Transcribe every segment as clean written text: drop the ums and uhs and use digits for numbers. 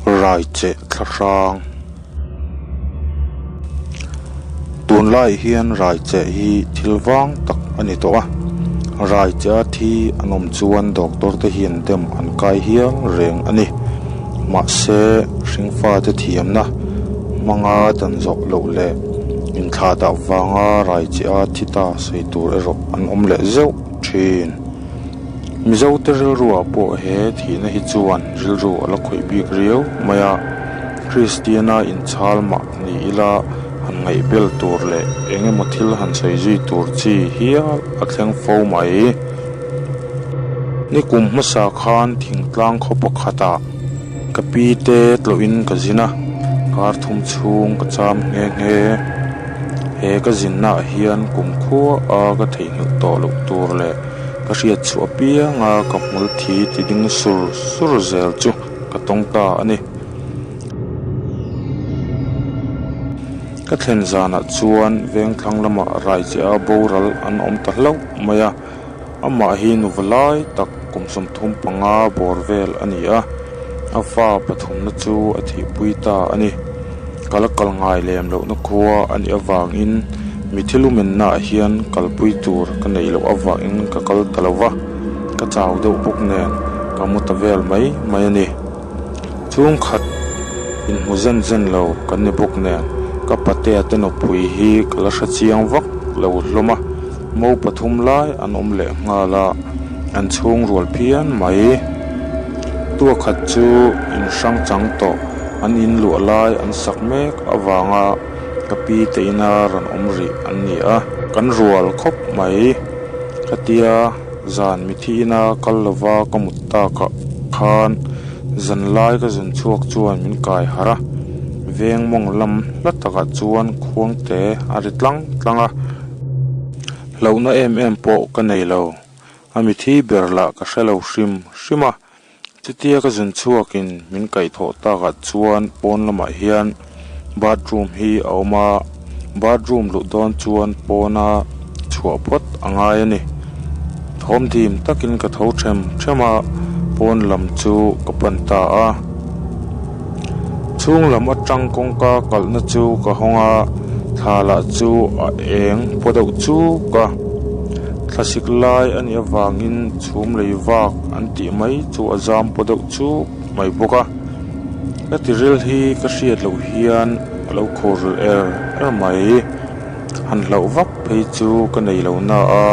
Raicheh thlahrang Tunlai hian raicheh hi thil vang tak a ni tawh a, raicheh a thi an awm chuan doctor te hian dem an kai hial reng a ni. Mahse hringfate thiamna hmanga dan zawh loh leh inthlahdah vanga raicheh a thi ta sawi tur erawh an awm leh zeuh thin. Mizote rilruah pawh he thihna hi chuan rilru a la khawih bik riau mai a, Kristiana inchhal mah ni ila han ngaihbel tur leh eng emaw thil han sawi zui tur chi hial a thleng fo mai. Nikum hmasa khan thingtlang khaw pakhatah ka pi te tlawhin ka zin a, kar thum chhung ka cham nghe nghe. He ka zinnaah hian kumkhua a ka theihnghilh tawh loh tur leh Ka hriat chhuah apianga ka hmul thi ti ding sur sur zel chu ka tawng ta a ni. Ka thlen zanah chuan vengthlang lamah Raichea boral an awm ta hlauh mai a, amah hi nuva lai tak kum 35 bawr vel a ni a, a fa pathumna chu a thihpui ta a ni. Ka la kal ngai lem lohna khua a nih avangin mi thil umennaah hian kalpui tur ka neih loh avangin ka kal ta lo va, ka chau deuh bawk nen ka mu ta vel mai mai a ni. Chhungkhat inhmu zen zen lo kan ni bawk nen ka patea te nupui hi ka la hre chiang vak lo hlawm a, mo pathum lai an awm leh nghal a, an chhung rual phian mai. Tuakhat chu inhrang chang tawh. An in luah lai an sak mek avanga ka pi te ina rawn awm rih an ni a. Kan rual khawp mai. Khatia zan mithi ina kal lova ka mut takah khan zan lai ka zun chhuak chuan min kai harh a. Veng mawng lam hla takah chuan khuang te a ri tlang tlang a. Hlauhna em em pawh ka nei lo. A mithi ber lah ka hre lo hrim hrim a. Chutia ka zun chhuakin min kaihthawh takah chuan pawn lamah hian bathroom hi a awm a, bathroom luh dawn chuan pawna chhuah phawt a ngai a ni. Thawm dim takin ka tho them them a, pawn lam chu ka pan ta a. Chhung lam atang kawngka kalhna chu ka hawng a, thla lah chu a eng paw deuh chuk a. Thlasik lai a nih avangin chhum lei vak an tih mai chu a zam paw deuh chuk mai bawk a. Ka tiril hi ka hriat loh hian a lo khur er er mai. Han hlauh vak phei chu ka nei lo na a,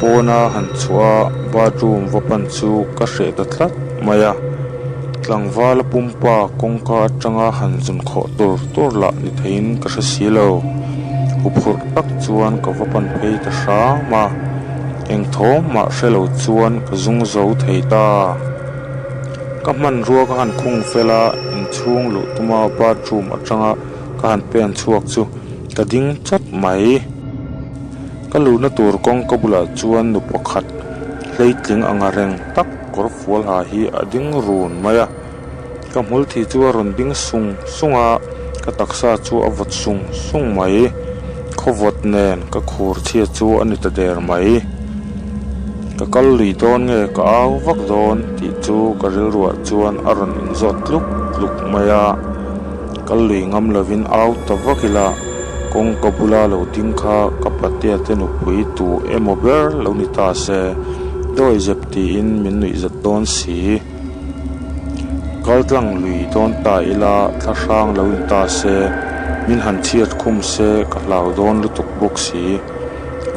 pawna han chhuah a bathroom va pan chu ka hreh ta tlat mai a. Tlangvala pumpa kawngka atanga han zun khawh tur tur lah ni theiin ka hre si lo. Huphurh tak chuan ka va pan phei ta hram a, eng thawm mah hre lo chuan ka zung zo thei ta. Ka hmanrua ka han khung fel a, inchhung luh tuma bathroom atanga ka han pen chhuak chu ka ding chawt mai. Ka luhna tur kawngka bulah chuan nu pakhat hleitling anga reng tak kawr fual ha hi a ding run mai a. Ka hmul thi chu a rawn ding sung sung a, ka taksa chu a vawt sung sung mai. Khawvawt nen ka khur chhia chu a ni ta der mai. Ka kal lui dawn nge ka au vak dawn tih chu ka rilruah chuan a rawn inzawt tluk tluk mai a. Kal lui ngam lovin au ta vak ila, kawngka bula lo ding kha ka patea te nupui tu emaw ber lo ni ta se, dawi zep tiin min nuih zat dawn si. Kal tlang lui dawn ta ila thla hrang lo in ta se, min han chhiat khum se ka hlau dawn lutuk bawk si.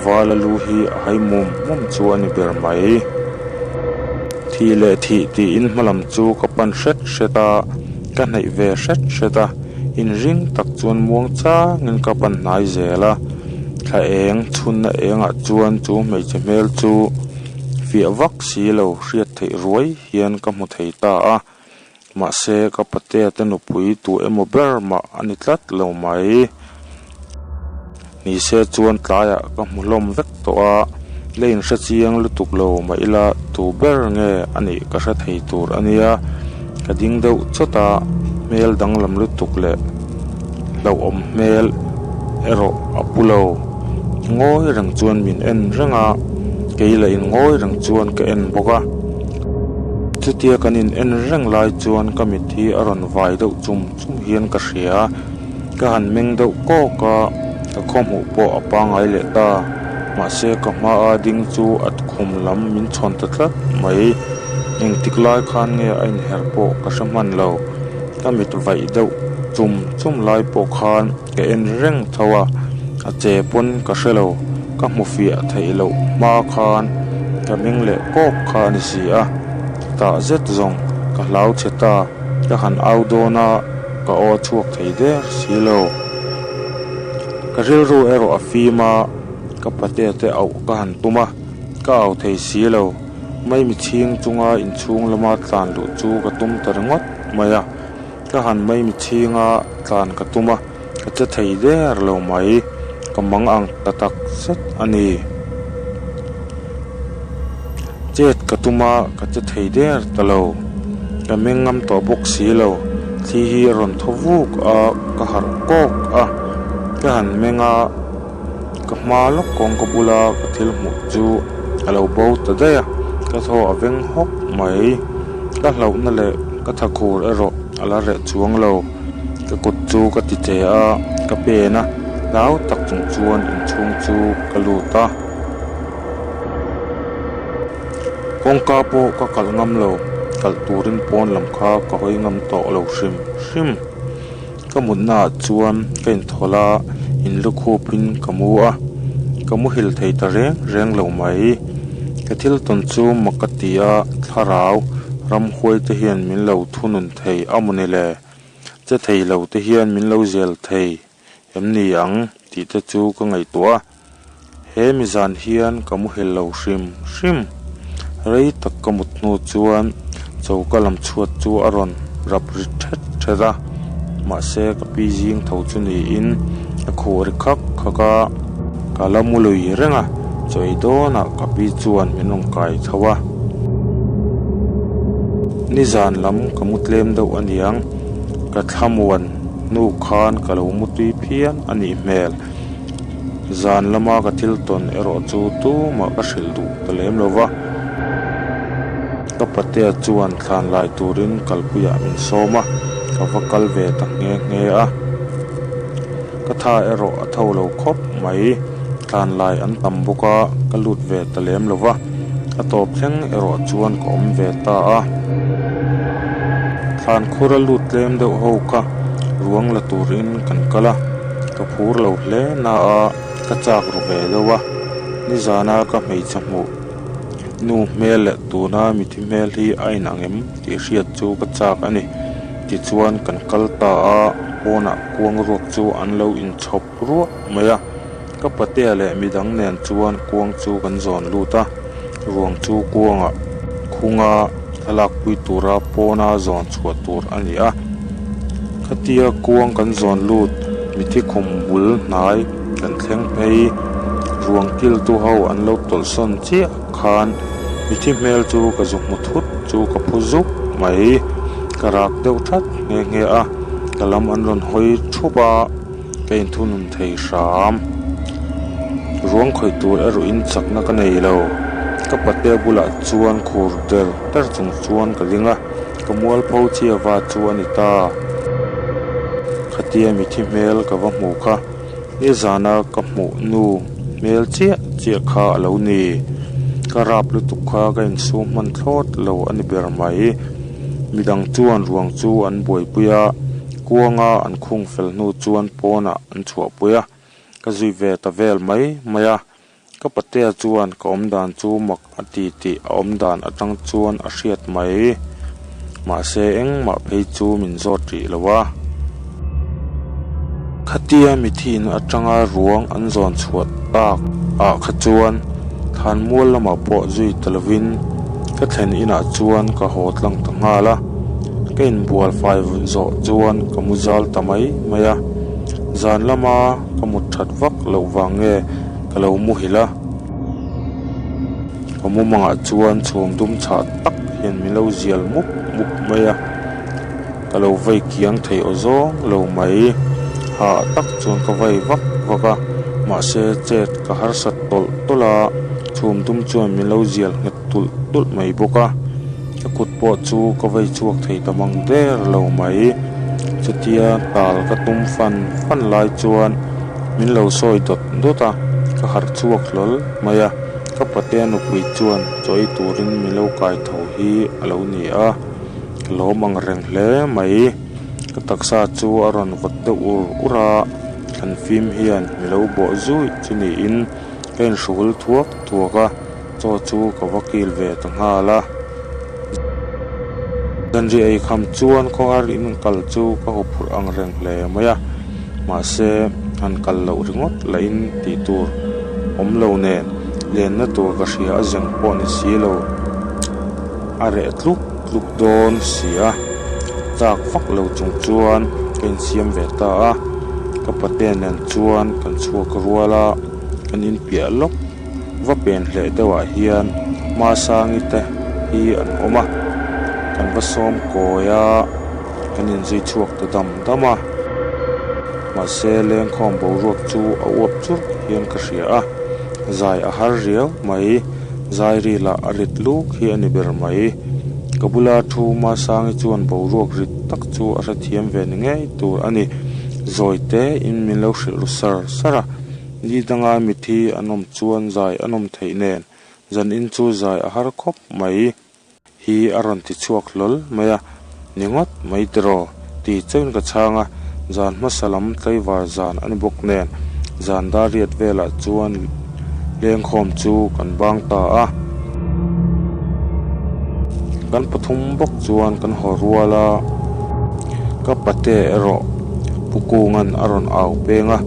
Vala lu hi a hai mum mum chu a ni ber mai. Thih leh thih tiin hmalam chu ka pan hret hret a, ka hnaih ve hret hret a, inring tak chuan muang changin ka pan hnai zel a. Thla eng chhunna engah chuan chu hmeichhe hmel chu fiah vak si lo hriat theih ruai hian ka hmu thei ta a, mahse ka patea te nupui tu emaw ber mah a ni tlat lo mai. Nise chuan tlaiah ka hmu hlawm vek tawh a, la inhre chiang lutuk lo mah ila tu ber nge a nih ka hre thei tur a nia, ka ding deuh chawt a, hmel danglam lutuk leh hlauhawm hmel erawh a pu lo. Ngawi reng chuan min en reng a, kei lah in ngawi reng chuan ka en bawk a. Chutia kan in en reng lai chuan ka mit hi a rawn vai deuh chum chum hian ka hria. Ka han meng deuh kawk a, ka khaw hmuh pawh a pangngai leh ta. Mahse ka hmaa ding chu a tukhum lam min chhawn ta tlat mai. Engtik lai khan nge a inher pawh ka hre hman lo. Ka mit vaih deuh chum chum lai pawh khan ka en reng tho a, a che pawn ka hre lo. Ka hmu fiah theih loh hma khan ka meng leh kawk kha a ni si a. Tah zet zawng ka hlau chhe ta, ka han au dawn a, ka aw chhuak thei der si lo. Ka rilru erawh a fim a, ka patea te auh ka han tum a, ka au thei si lo. Maimi chhing chunga inchhung lama tlan luh chu ka tum ta ringawt mai a, ka han maimi chhinga tlan ka tum a, ka che thei der lo mai, ka mang ang ta tak zet a ni. Chet ka tum a, ka che thei der ta lo. Ka meng ngam tawh bawk si lo. Thli hi a rawn thaw vuk a, ka harh kawk a. Ka han meng a, ka hma lawk kawngka bula ka thil hmuh chu a lo bo ta daih a, ka thaw a veng hawk mai. Ka hlauhna leh ka thakhur erawh a la reh chuang lo. Ka kut chu ka ti che a, ka pen a, hlau tak chung chuan inchhung chu ka lut a. Kawngka pawh ka kalh ngam lo, kalh turin pawn lam kha ka hawi ngam tawh lo hrim hrim. Ka mutna ah chuan ka inthawlh a, inlukhupin ka mu a, ka muhil thei ta reng reng lo mai. Ka thil tawn chu mak ka ti a, thlarau ramhuai te hian min lo thunun thei a maw ni le? Che thei lo te hian min lo zel thei em ni ang tih te chu ka ngaihtuah a. He mi zan hian ka muhil lo hrim hrim. Rei tak ka mut hnu chuan choka lam chhuat chu a rawn rap ri thet thet a, mahse ka pi zing tho chu niin a khuh ri khak khak a, ka la mu lui reng a, chaw ei dawnah ka pi chuan min rawn kai tho a. Nizan lam ka mu tlem deuh aniang, ka thlamuan hnu khan ka lo mu tui phian a nih hmel. Zan lama ka thil tawn erawh chu tumah ka hrilh duh ta lem lo va. Ka patea chuan thlan lai turin kalpuiah min sawm a, ka va kal ve ta nghe nghe a. Ka tha erawh a tho lo khawp mai. Thlan lai an tam bawk a, ka lut ve ta lem lo va. A tawp thleng erawh chuan ka awm ve ta a. Thlan khura lut tlem deuh ho kha ruang la turin kan kal a, ka phur lo hle na a, ka chak ru ve deuh a. Nizana ka hmeichhe hmuh nu hmel leh tuna mithi hmel hi a inang em tih hriat chu ka chak a ni. Tichuan kan kal ta a, pawnah kuang ruak chu an lo inchhawp ruah mai a. Ka patea leh midang nen chuan kuang chu kan zawn lut a, ruang chu kuangah khunga thlalakpui tura pawna zawn chhuah tur a ni a. Khatia kuang kan zawn lut mithi khum bul hnai kan thleng phei ruang kiltu ho an lo tawlhsawn chiah khan mithi hmel chu ka zu hmu thut chu ka phu zuk mai. Ka rak deuh that nghe nghe a, ka lam an rawn hawi thup a. Ka inthunun thei hram. Ruang khawih tur erawhin chakna ka nei lo. Ka patea bulah chuan khur der der chung chuan ka ding a, ka mualpho chiava chu a ni ta. Khatia mithi hmel ka va hmu kha, nizana ka hmuh nu hmel chiah chiah kha a lo ni. Ka rap lutuk kha ka insum hman thlawt lo a ni ber mai. Midang chuan ruang chu an buaipui a. Kuanga an khung fel hnu chuan pawnah an chhuahpui a, ka zui ve ta vel mai mai a. Ka patea chuan ka awmdan chu mak a ti tih a awmdan atang chuan a hriat mai. Mahse engmah phei chu min zawt rih lo a. Khatia mithiin atanga ruang an zawn chhuah tak ah kha chuan Thlanmual lamah pawh zui ta lovin ka thlen inah chuan ka haw tlang ta nghal a. Ka inbual fai zawh chuan ka mu zal ta mai mai a, zan lama ka mut that vak loh vang nge ka lo muhilh a. Ka mumangah chuan chhum dum chhah tak hian min lo zial mup mup mai a, ka lo vei kiang thei aw zawng lo mai. Hah tak chuan ka vei vak vak a, mahse chet ka harsat tawlh tawlh a, chhum dum chuan min lo zial nghet tulh tulh mai bawk a. Ka kut pawh chu ka vei chhuak thei ta mang der lo mai. Chutia tal ka tum fan fan lai chuan min lo sawi dawt dawt a, ka harh chhuak hlawl mai a. Ka patea nupui chuan chaw ei turin min lo kai tho hi a lo ni a, ka lawm ang reng hle mai. Ka taksa chu a rawn vawt deuh ur ur a, thlan fim hian mi lo bawh zui chu niin ka inhruhul thuak thuak a, chaw chu ka va kil ve ta nghal a. Zanriah ei kham chuan khawhar in kal chu ka huphurh ang reng hle mai a, mahse han kal loh ringawt lahin tih tur awm lo nen lenna tur ka hria a zeng pawh ni si lo a reh tluk tluk dawn si a, chak vak lo chung chuan ka insiam ve ta a, ka pate nen chuan kan chhuak rual a, kan inpiah lawk. Va pen hleh deuhah hian Hmasangi te hi an awm a, kan va sawm kawi a, kan inzui chhuak ta dam dam a. Mahse lengkhawm boruak chu a uap churh hian ka hria a, zai a har riau mai, zai ri lah a rit luk hi a ni ber mai. Ka bula thu Hmasangi chuan boruak rit tak chu a hrethiam ve ni ngei tur a ni, zawi tein min lo hrilh ru sar sar a. Ni danga mithi an awm chuan zai a nawm theih nen zanin chu zai a har khawp mai hi a rawn ti chhuak hlawl mai a, ni ngawt mai tiraw ti chauhin ka chhang a, zan hmasa lam tlaivar zan a ni bawk nen zan dar riat velah chuan lengkhawm chu kan bang ta a, kan pathum bawk chuan kan haw rual a, ka pate erawh Pu Kunga'n a rawn au peng a,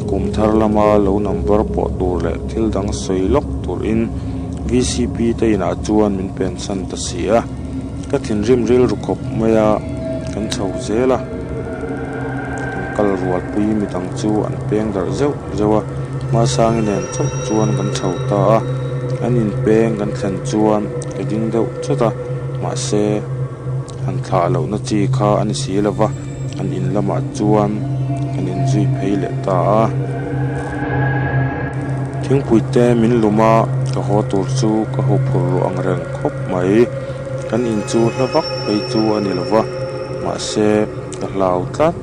kum thar lama lo number pawh tur leh thil dang sawi lawk turin VCP te inah chuan min pensan ta si a. Ka thinrim rilru khawp mai a, kan chho zel a. Kan kal rualpui midang chu an peng darh zeuh zeuh a, Hmasangi nen chauh chuan kan chho ta a. An inpeng kan thlen chuan ka ding deuh chawt a, mahse han thlah lohna chi kha a ni si lova. An in lamah chuan kan inzui phei leh ta a. Thingpui te min lum a, ka haw tur chu ka huphurh ruah ang reng khawp mai. Kan in chu hla vak phei chu a ni lo va, mahse ka hlau tlat.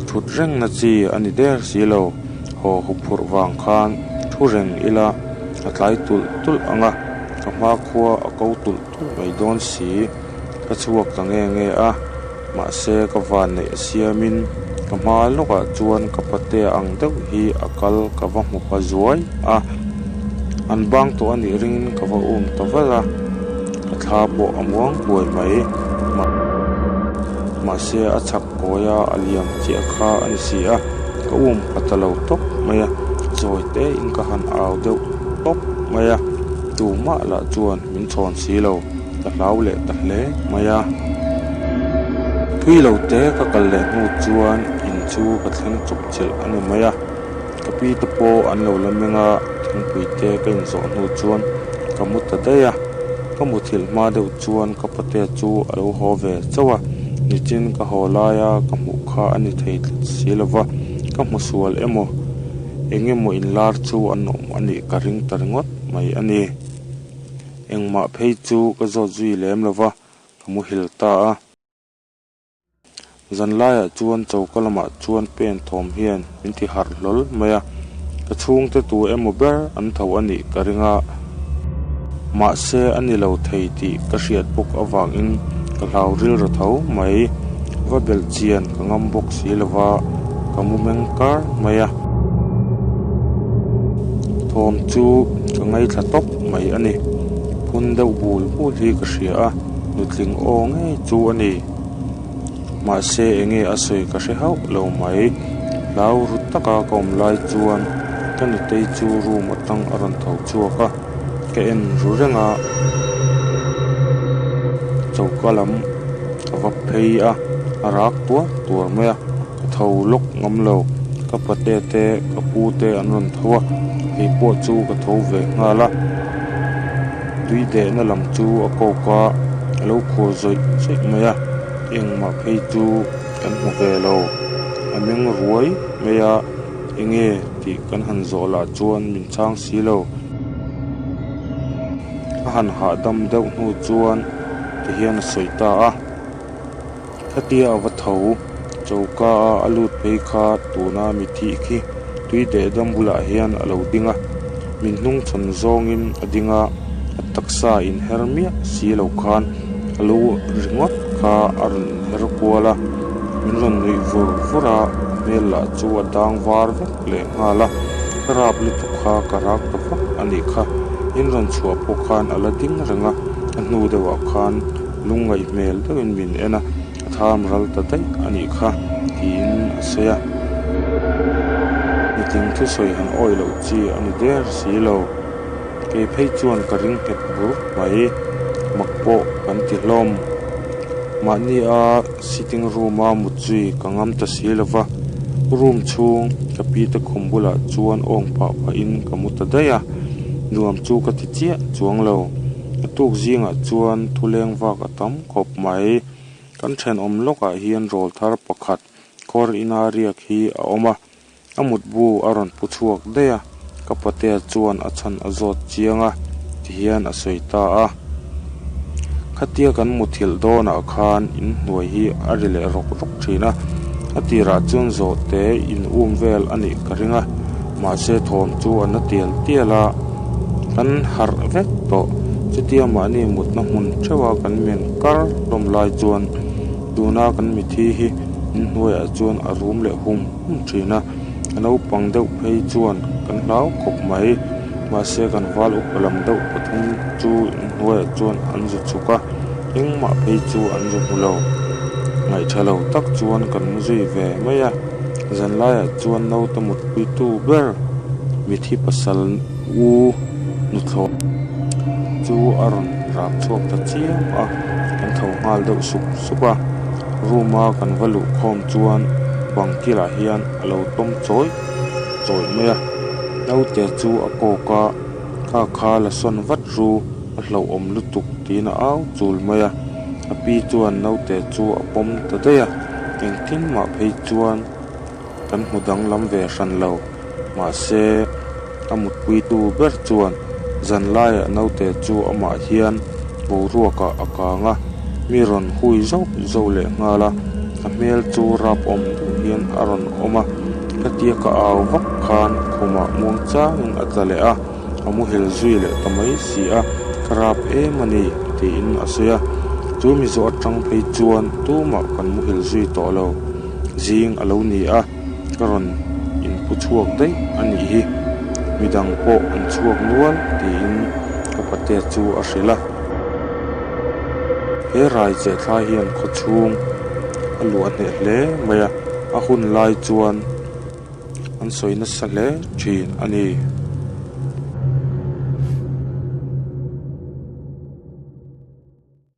Thut rengna chi a ni der si lo, haw huphurh vang khan thu reng ila a tlai tulh tulh ang a, ka hmakhua a ko tulh tulh mai dawn si. Ka chhuak ta nge nge a. Mahse ka van neih a siamin ka hma lawkah chuan ka patea ang deuh hi a kal ka va hmu pha zuai a, an bang tawh a nih ringin ka va um ta vat a, ka thla pawh a muang huai mai. Mahse a chhak kawi a, a liam chiah kha a ni si a, ka um pha ta lo tawp mai a, zawi tein ka han au deuh tawp mai a, tumah lah chuan min chhawn si lo. Ka hlau leh ta hle mai a. Thui lo te ka kal leh hnu chuan in chu ka thleng chawp chilh a ni mai a. Ka pi te pawh an lo la meng a, thingpui te ka inzawh hnu chuan ka mu ta daih a. Ka muthilh hma deuh chuan ka patea chu a lo haw ve chauh a, nichin ka haw laia ka hmuh kha a ni thei tlat si lo va, ka hmu sual emaw eng emaw inlar chu an awm a nih ka ring ta ringawt mai a ni. Engmah phei chu ka zawt zui lem lo va, ka muhil ta a. Zanlaiah chuan choka lamah chuan pen thawm hian min ti harh hlawl mai a, ka chhungte tu emaw ber an tho a nih ka ring a. Mahse a ni lo thei tih ka hriat bawk avangin ka hlau rilru tho mai. Va belh chian ka ngam bawk si lo va, ka mu meng kar mai a. Thawm chu ka ngaithla tawp mai a ni. Phun deuh bul bul hi ka hria a, nutling aw ngei chu a ni. Mahse enge a sawi ka hre hauh lo mai. Hlau ru taka ka awm lai chuan ka nutei chu room atang a rawn tho chhuak a, ka en ru reng a. Choka lam ka va phei a, a rak tuar tuar mai a. Ka tho lawk ngam lo, ka pate te ka pu te an rawn tho a, kei pawh chu ka tho ve nghal a, tui dehna lam chu a kawk a, a lo khur zawih zawih mai a, engmah phei chu kan hmu ve lo, a meng ruai mai a, enge tih kan han zawh lah chuan min chhang si lo. A han hahdam deuh hnu chuan. Tihian a sawi ta a. Khatia a va tho, choka a a lut phei kha tuna mithi khi tui deh dam bulah hian a lo ding a, min hnung chhawn zawngin a ding a, a taksa inher miah si lo khan a lu ringawt kha a rawn inher kual a, min rawn nuih vur vur a, a hmel lah chu a dang var vek leh nghal a, ka rap lutuk kha ka rak ta vak a nih kha, in rawn chhuah pawh khan a la ding reng a, a hnu deuhah khan lungngaih hmel deuhin min en a, a tham ral ta daih a nih kha tiin a sawi a. Nutling thusawi han awih loh chi a ni der si lo. Kei phei chuan ka ring nghet bur mai, mak pawh kan ti hlawm. Mahni a sitting room a mut zui ka ngam ta si lo va, room chhung ka pi te khum bulah chuan awng pah pahin ka mu ta daih a, nuam chu ka ti chiah chuang lo. A tuk zingah chuan thuleng vak a tam khawp mai. Kan thenawm lawkah hian rawl thar pakhat kawr ina riak hi a awm a, a mutbu a rawn pu chhuak daih a, ka patea chuan a chhan a zawt chiang a tihian a sawi ta a. Khatia kan muthilh dawnah khan inhnuai hi a ri leh rawk rawk thin a, a tirah chuan zawhte in um vel a nih ka ring a, mahse thawm chu a na tial tial a, kan harh vek tawh. Chutia mahni mutna hmun theuha kan men kar hlawm lai chuan tuna kan mithi hi inhnuaiah chuan a rum leh hum hum thin a, a naupang deuh phei chuan kan hlau khawp mai. Mahse kan val upa lam deuh pathum chu inhnuaiah chuan an zu chhuk a, engmah phei chu an zu hmu lo. Ngaihṭha lo tak chuan kan mu zui ve mai a. Zanlaiah chuan naute mutpuitu ber mithi pasal u nuthlawi chu a rawn rak chhuak ta chiam a, kan tho nghal deuh sup sup a. Room a kan va luh khawm chuan bang kilah hian a lo tawm chawi chawi mai a, naute chu a kawk a, kha kha la sawn vat ru a hlauhawm lutuk tiin a au chul mai a, a pi chuan naute chu a pawm ta daih a, engtin mah phei chuan kan hmu danglam ve hran lo, mahse a mutpuitu ber chuan zan laiah naute chu amah hian boruakah a kang a, mi rawn hui zauh zauh leh nghal a, a hmel chu rapawm deuh hian a rawn awm a, khatia ka au vak khan khumah muang changin a tla leh a. A muhil zui leh ta mai si a, ka rap em a ni, tiin a sawi a. Chu mizo atang phei chuan tumah kan muhil zui tawh lo. Zing a lo ni a, ka rawn inpu chhuak daih a nih hi. Midang pawh an chhuak nual, tiin ka patea chu a hrilh a. He rai chehthlai hian khawchhung a luah hneh hle mai a, a hun lai chuan an sawi nasa hle thin a ni.